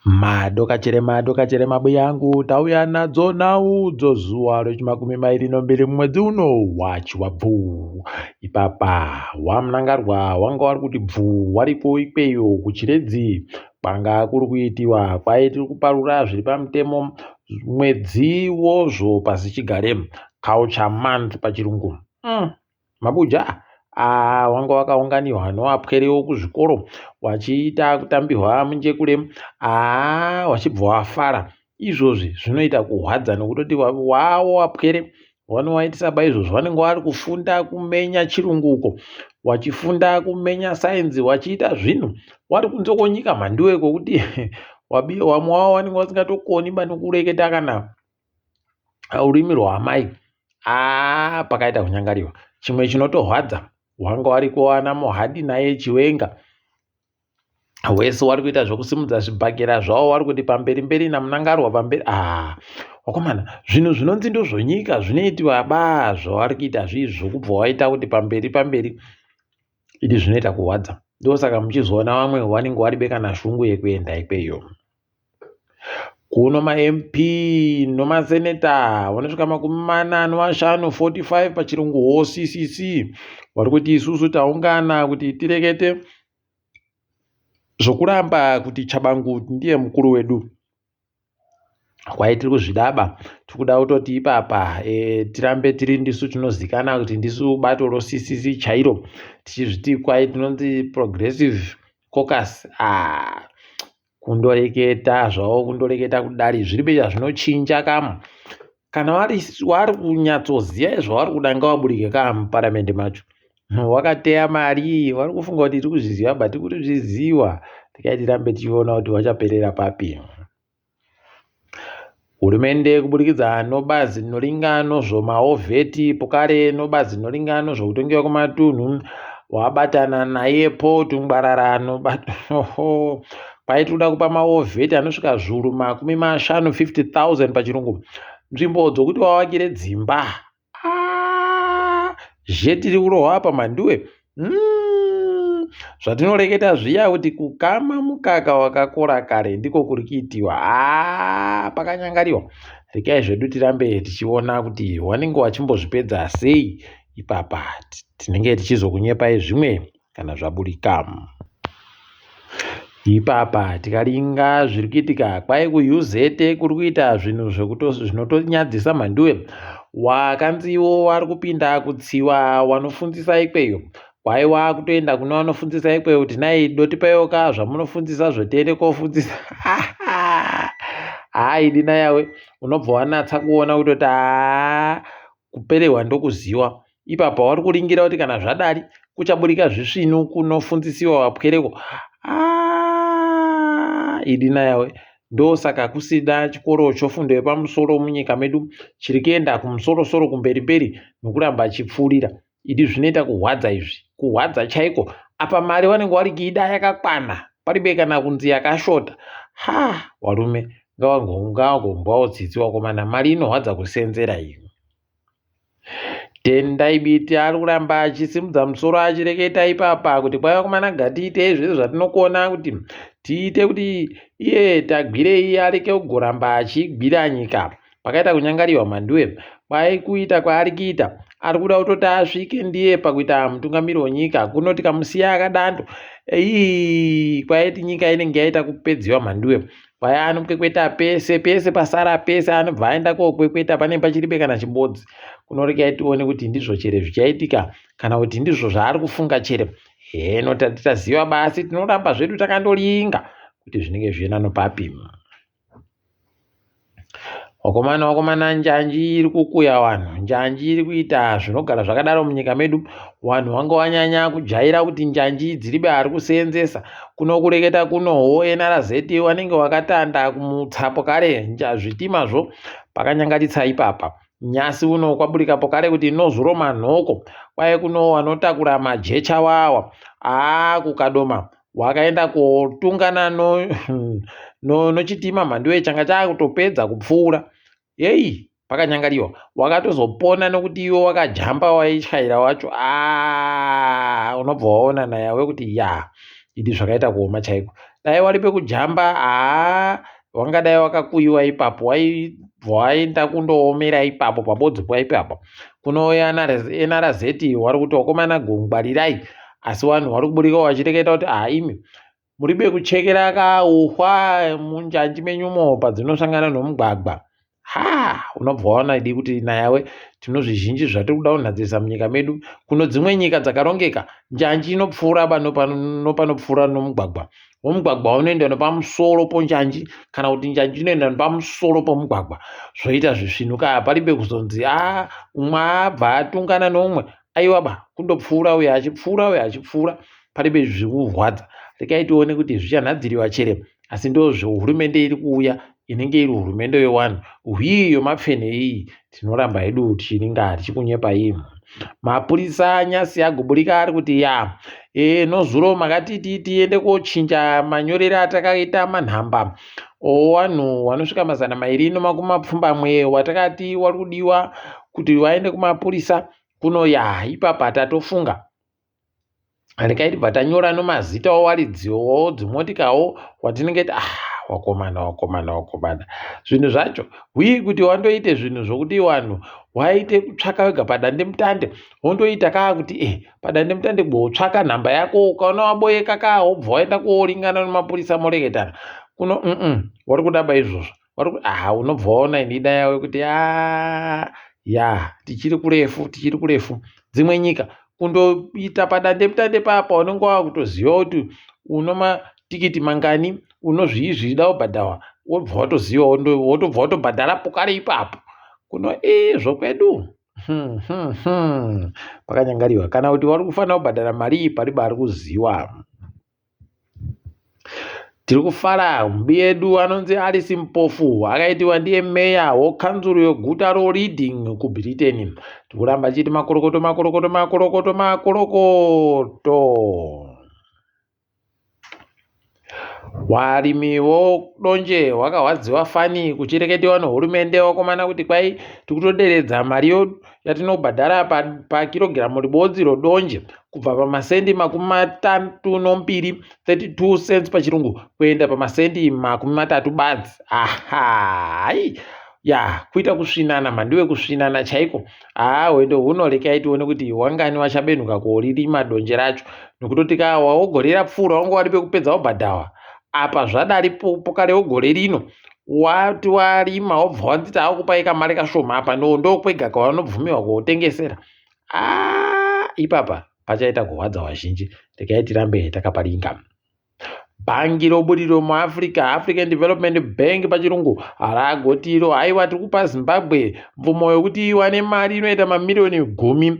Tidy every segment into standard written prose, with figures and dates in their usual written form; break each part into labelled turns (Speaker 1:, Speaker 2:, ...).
Speaker 1: Madokachere madokachere mabuya angu tauya nadzo nhau dzozuva rechimakumi mairi nombiri mumwedzi uno waChivabvu. Ipapa waMnangagwa wanga wari kuti bvuu wariko ikweyo kuChiredzi kwanga kuri kuitiwa kwaiti kuparura zviri pamutemo mwedzi wozvo pasichigare culture month pachirungu. Mabuja ah, wanga wakaunganiwa nowapwerewo kuzvikoro wachiita kutambirwa munjekure ah, wachibva wafara izvozvi zvinoita kuhwadza nokutoti wawo wapwere wanowaitisa paizvozvo vanenge vari kufunda kumenya chirungu uko wachifunda kumenya sainzi wachiita zvinhu wari kunze kwonyika mhanduwe kwokuti wamwe wavo vanenge vasingatokoni banokureketa kana rurimi rwaamai aa pakaita kunyangariwa chimwe chinotorwadza wanga wariko ana mohadi naye chiwenga wese wari kuita zvekusimudza zvibhakera zvavo wari kuti pamberi mberi namunangarwa pamberi aa wakomana zvinhu zvinonzi ndozvonyika zvinoitiwa ba zvavari kuita zvii zvokubva waita kuti pamberi pamberi idi zvinoita kurwadza ndosaka muchizoona vamwe vanenge varibe kana shungu yekuenda ikweyo Kuno maMP nomaseneta vanosvika 45 45 pachirungu HOCCC vari kuti isusu taungana kuti tirekete zvokuramba kuti Tshabangu ndiye mukuru wedu. Kwai tiri kuzvidaba tiri kuda kutoti ipapa e, tirambe tiri ndisu tinozikana kuti ndisu bato roCCC chairo tichizviti kwai tinonzi progressive caucus ah, Kundoreketa zvavo kundoreketa kudari zviripo chazvinochinja kamu kana wari wari kunyatsoziva zvavari kuda ngavaburike kaa muparamende macho wakateya mari vari kufunga kuti tiri kuzviziva but tiri kutozviziva tikai tirambe tichiona kuti vachaperera papi Hurumende kuburikidza nobazi rinoringa nozvomaovheti pokare nobazi rinoringa nozvokutongewa kwematunhu wabatana naye Paul Tungwarara kwai tiri kuda kupa maovheti anosvika zviuru 50 50,000 pachirungu nzvimbo dzokuti vavakire dzimba Ah, zhetiri kurohwa apa mhanduwe mm, zvatinoreketa zviya kuti kukama mukaka wakakora kare ndiko kuri kuitiwa ah, pakanyangariwa rekai zvedu tirambe tichiona kuti wanenge wachimbozvipedza sei ipapa tinenge tichizokunyepai zvimwe kana zvaburika. Ipapa tikaringa zviri kuitika kwai kuUZ kuri kuita zvinhu zvinotonyadzisa mhanduwe. Wakanziwo wari kupinda kutsiwa wanofundzisa ikweyo. Kwai wakutoenda kune vanofundzisa ikweyo kuti nai dotipaiwo ka zvamunofundzisa zvotiende kofundzisa. Haa idi nayawe unobva wanatsa kuona kutoti haa kuperehwa ndokuziwa. Ipapa wari kuringira kuti kana zvadari kuchaburika zvisvinu kunofundzisiwa wapwereko. Aaah idi nayawe ndosaka kusina chikoro chofundo yepamusoro munyika medu chiri kuenda kumusoro soro kumberi mberi nokuramba chipfuurira. Idi zvinoita kuhwadza izvi kuhwadza chaiko apa mari vanenge vari kuida yakakwana paribe kana kunzi yakashota ha varume ngavangombwawo tsitsi vakomana mari inohwadza kusenzera iyi. Tendai Biti ari kuramba achisimudza musoro achireketa ipapa kuti kwai vakomana ngatiitei zvese zvatinokona kuti tiite kuti iye Tagwirei areke kugoramba achigwira nyika. Pakaita kunyangariwa Mhanduwe kwai kuita kwaari kuita ari kuda kutoti asvike ndiye pakuita mutungamiri wenyika kuno tikamusiya akadando ii kwaiti nyika inenge yaita kupedziwa Mhanduwe Kwai anokwekweta pese pese pasara pese anobva aenda kokwekweta panenge pachiribe kana chimbodzi. Kunorekai tione kuti ndizvo chere zvichaitika kana kuti ndizvo zvaari kufunga chere. Heno tati taziva basi tinoramba zvedu takandoringa kuti zvinenge zvichienda nopapi. Vakomana vakomana njanji iri kukuya vanhu njanji iri kuita zvinogara zvakadaro munyika medu vanhu vanga vanyanya kujaira kuti njanji dziribe ari kuseenzesa kuno kureketa kuno ho NRZ wanenge wakatanda kumutsa pokare zvitimazvo pakanyangaritsa ipapa nyasi uno kwaburika pokare kuti nozuro manhoko kwaye kuno wanotakura majecha wawa aa kukadoma wakaenda kotungana no, no, nochitima mhanduwe changa chaakutopedza kupfuura heyi pakanyangariwa wakatozopona nokuti iwe wakajamba waityaira wacho aa unobva waona nayawe kuti ya idi zvakaita kuoma chaiko. Dai wari pekujamba haa wangadai wakakuyiwa ipapo waibva waenda kundoomera ipapo pabodzipwa ipapo. Kunouya NRZ wari kuti wakomana ngwarirai asi vanhu vari kuburika vachireketa kuti haa imi muri bekuchekera kauhwa munjanji menyumo padzinosangana nomugwagwa. Ha unobva waona idi kuti nayawe tinozvizhinji zvatiri kuda kunhadzirisa munyika medu. Kuno dzimwe nyika dzakarongeka njanji inopfuura nopanopfuura nomugwagwa. Womugwagwa unoenda nepamusoro ponjanji kana kuti njanji inoenda nepamusoro pomugwagwa zvoita zvisvinuka paribe kuzonzi a umwe abva atungana noumwe aiwa ba kundopfuura uyo achipfuura uyo achipfuura paribe zvikurwadza rekai tione kuti zvichanhadziriwa chere asi ndozvehurumende iri kuuya inenge iri hurumende yewanhu hwii yomapfene iyi tinoramba hedu tichiringa tichikunyepa iyi mapurisa nyasi agoburika ari kuti ya e, nozuro makatiti tiende kochinja manyorero atakaita manhamba owanhu wanosvika 270 watakati wari kudiwa kuti waende kumapurisa kuno ya ipapa tatofunga rekai tibva tanyora nomazita owaridziwo dzimotikawo watinenge ah wakomana wakomana wakomana zvinhu zvacho hwii kuti wandoite zvinhu zvokuti vanhu waite kutsvaka wega padandemutande wondoita kaa kuti e eh, padandemutande gotsvaka nhamba yako ukaona waboyeka kaa wobva waenda kooringana nomapurisa moreketana kuno mm wari kudaba izvozvo vari kuti ah unobva waona ini ida yavo yekuti ah ya tichiri kurefu tichiri kurefu dzimwe nyika kundoita padandemutande papa unenge wava kutoziva kuti uno matikiti mangani unozvii zvida kubhadharwa wobva watoziva wotobva watobhadhara pokare ipapo kuno ii zvokwedu hmm, hmm, hmm. pakanyangariwa kana kuti wari kufanira kubhadhara mari iyi pariba ari kuziwa Tiri kufara mubi yedu anonzi Alice Mpofu akaitiwa ndiye meya wokanzuru yeguta roReading kuBritain. Tiri kuramba chiti makorokoto makorokoto makorokoto makorokoto. Warimi vodonje wakahwadziwa fani kuchireketiwa nehurumende wakomana kuti kwai tikutoderedza mari yatinobhadhara pakirogiramu pa ribodzi rodonje kubva pamasendi 32 32 cents pachirungu kuenda pamasendi 30 badzi. Ahai ya kuita kusvinana mhandiwe kusvinana chaiko. Haa hwendo huno rekai tione kuti wangani wachabenuka koririma donje racho nokutoti ka waogore rapfuura wanga wari pekupedza wabhadhawa apa zvadari pokarewo gore rino wati warima wobva wanzi taakupai kamari kashoma apa ndokwega kwavanobvumiwa kotengesera. Aa ipapa pachaita kurwadza vazhinji rekai tirambe takaparinga. Bhangi roburiro muAfrica, African Development Bank pachirungu, ragotiro haiwa tiri kupa Zimbabwe mvumo yokuti iwane mari inoita mamiriyoni 10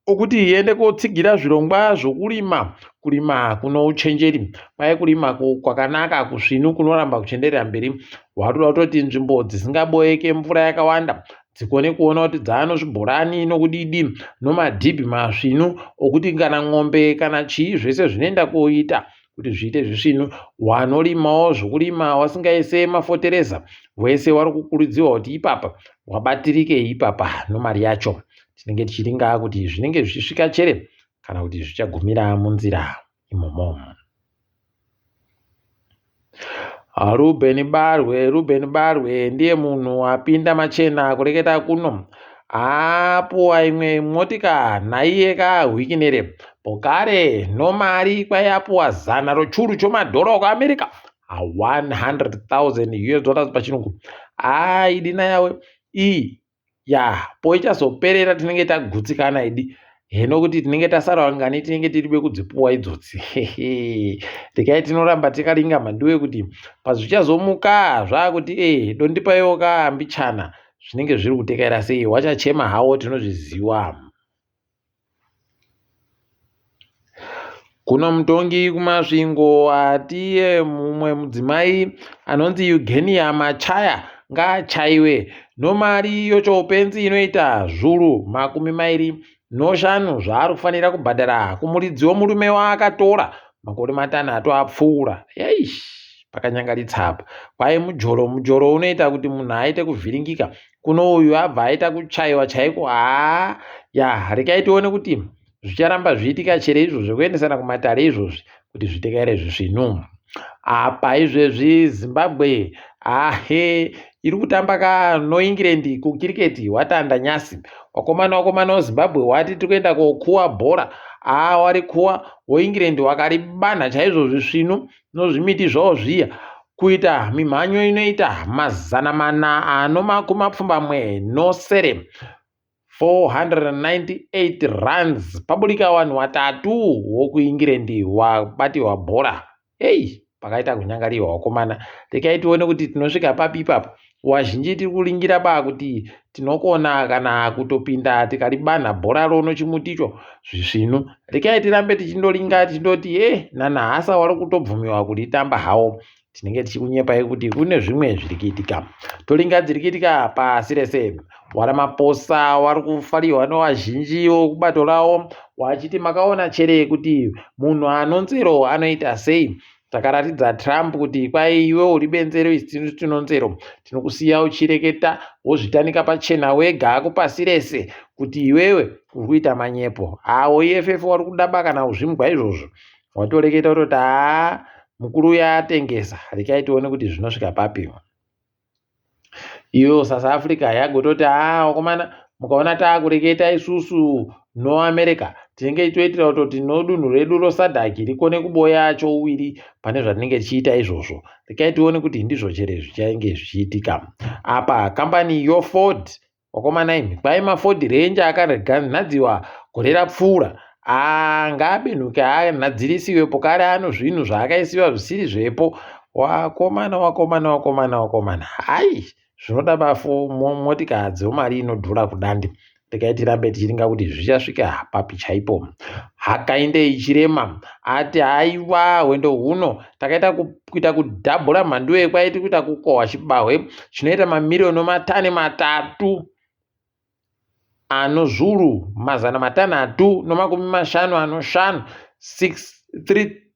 Speaker 1: okuti iende kotsigira zvirongwa zvokurima kurima kuno uchenjeri kwai kurima kwakanaka kusvinu kunoramba kuchienderera mberi watoda kutoti nzvimbo dzisingaboeke mvura yakawanda dzikone kuona kuti dzaano zvibhorani nokudidi nomadhibhi masvinu okuti kana n'ombe kana chii zvese zvinoenda koita kuti zviite zvisvinu wanorimawo zvokurima wasingaise mafotereza wese wari kukurudzirwa kuti ipapa wabatirike ipapa nomari yacho tinenge tichiringa kuti zvinenge zvichisvika chere kana kuti zvichagumira munzira imomo. Reuben Barwe, Reuben Barwe ndiye munhu apinda machena kureketa kuno. Apuwa imwe motika naiye kahwikinere pokare nomari kwai apuwa 100 rochuru chomadhora okuAmerica 100,000 US dollars pachirungu. Haa idina yawe iyi ya poichazoperera tinenge tagutsikana idi heno kuti tinenge tasara vangani tinenge tiri vekudzipuwa idzodzi rekai tinoramba takaringa mhanduwe kuti pazvichazomuka zvakuti e dondipaiwo kambichana zvinenge zviri kutekaira sei wachachema hawo tinozviziwa. Kuno mutongi kuMasvingo atiye mumwe mudzimai anonzi Eugenia Machaya ngaachaiwe nomari yochoupenzi inoita 25,000 zvaari kufanira kubhadhara kumuridzi womurume waakatora makore 6 apfuura. Eish, pakanyangaritsa apa. Kwai mujolo, mujolo unoita kuti munhu aite kuvhiringika. Kuno uyu abva aita kuchaiwa chaiko. Haa, ya, rekai tione kuti zvicharamba zviitika chere izvozvo zvekuendesana kumatare izvozvi kuti zvitekaire zvisvinu. Apa izvezvi Zimbabwe ahe iri kutamba ka noEngland kukiriketi watanda nyasi. Wakomana wakomana weZimbabwe wati tiri kuenda kokuwa bhora. Haa warikuwa woEngland wakaribanha chaizvo zvisvinu nozvimiti zvawo zviya kuita mimhanyo inoita 486. 498 runs paburika vanhu vatatu wokuIngland wabatiwa bhora. Ei, pakaita kunyangariwa wakomana. Rekai tione kuti tinosvika papi ipapo. Wazhinji tiri kuringira ba kuti tinokona kana kutopinda tikaribanha bhora rono chimuticho zvisvinu. Rekai tirambe tichindoringa tichindoti e nanahasa wari kutobvumiwa kuritamba hawo. Tinenge tichikunyepai kuti kune zvimwe zviri kuitika. Toringa dziri kuitika pasi rese. WaRamaphosa wari kufarirwa nevazhinji vokubato ravo wachiti makaona chere kuti munhu anonzero anoita sei. Takaratidza Trump kuti kwai iwe uri benzero isu tinonzero. Tinokusiya uchireketa wozvitanika pachena wega hako pasi rese kuti iwewe uri kuita manyepo. Avo EFF wari kudaba kana kuzvimbwa izvozvo. Watoreketa kutoti haa mukuru uya atengesa rekai tione kuti zvinosvika papi. Iyo South Africa yagototi haa wakomana mukaona taakureketa isusu noAmerica tinenge toitira kutoti nodunhu redu roSADC rikone kuboya chouwiri pane zvatinenge tichiita izvozvo. Rekai tione kuti ndizvo chere zvichange zvichiitika. Apa kambani yoFord Wakomana imi, kwai maFord Ranger akanhadziwa gore rapfuura ngaabenhuke anhadzirisiwe pokare ano zvinhu zvaakaisiwa zvisiri zvepo. Wakomana wakomana wakomana wakomana hai zvinoda bafu motikari dzemari inodhura kudandi. Regai tirambe tichiringa kuti zvichasvika papi chaipo. Hakainde Ichirema ati haiwa hwendo huno takaita kuita kudhabhura mhanduwe kwaiti kuita kukohwa chibahwe chinoita mamiriyoni matani matatu ano zvuru 655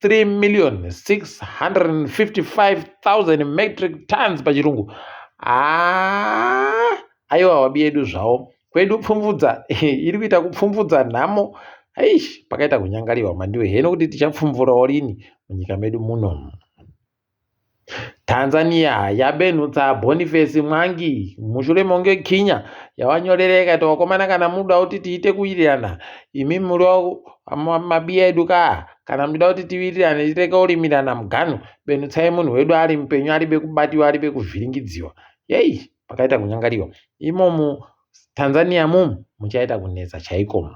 Speaker 1: 3 million 655,000 metric tons pachirungu. Haa, aiwa wabi yedu zvawo kwedu pfumvudza iri kuita kupfumvudza nhamo. Aish, pakaita kunyangariwa mandiwe heno kuti tichapfumvurawo rini munyika medu muno. Tanzania yabenhutsa Boniface Mwangi mushure monge Kenya yavanyorera ikati vakomana kana muda kuti tiite kuwirirana imi muri mabiya edu kaa kana muchida kuti tiwirirane tireke kurimirana muganhu benhutsai munhu wedu ari mupenyu aribe kubatiwa aribe kuvhiringidziwa. Yei pakaita kunyangariwa imomu Tanzania mumu muchaita kunetsa chaiko.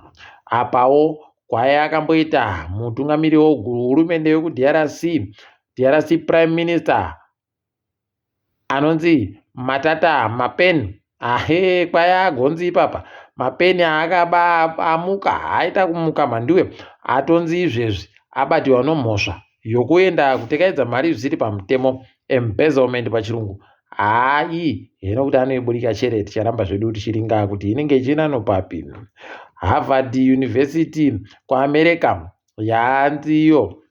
Speaker 1: Apawo kwaye akamboita mutungamiri wehurumende yekuDRC, DRC Prime Minister anonzi Matata Mapeni. Ahe kwaye agonzi ipapa mapeni aakaba amuka aita kumuka mhanduwe atonzi izvezvi abatiwa nomhosva yokuenda kutekaidza mari zvisiri pamutemo embezzlement pachirungu. Haa iyi hino kuti anoiburika chere ticharamba zvedu tichiringa kuti inenge ichinano papi. Harvard University kuAmerica yanzi iyo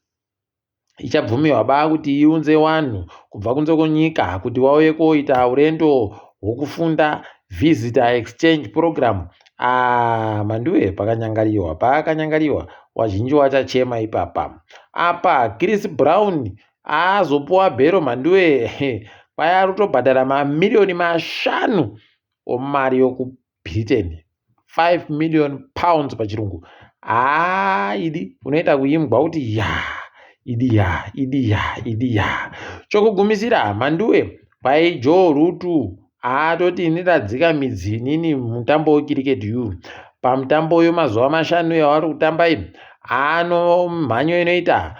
Speaker 1: ichabvumirwa ba kuti iunze vanhu kubva kunze kwenyika kuti vauye koita urendo hwokufunda visitor exchange program. Ah, Manduwe pakanyangariwa pakanyangariwa wazhinji wachachema ipapa. Apa Chris Brown azopuwa bhero Mhanduwe kwai ari kutobhadhara mamiriyoni 5 omari yokuBritain 5 million pounds pachirungu. Haa idi unoita kuimbwa kuti ya idi ya idi ya idi ya. Chokugumisira Mhanduwe kwai Joe Rutu atoti ini ndadzika midzi inini mutambo wekiriketi yu pamutambo uyu mazuva 5 yavari kutamba iyi ano mhanyo inoita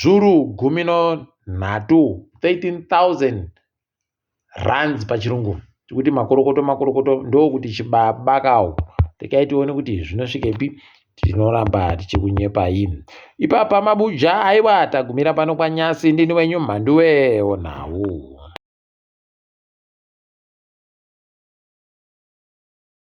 Speaker 1: zvuru 13 13,000 runs pachirungu tikuti makorokoto makorokoto ndokuti chibaba kawo rekai tione kuti zvinosvikepi tinoramba tichikunyepai ipapa mabuja aiwa tagumira pano kwanyasi ndini wenyu Mhanduwe onhau.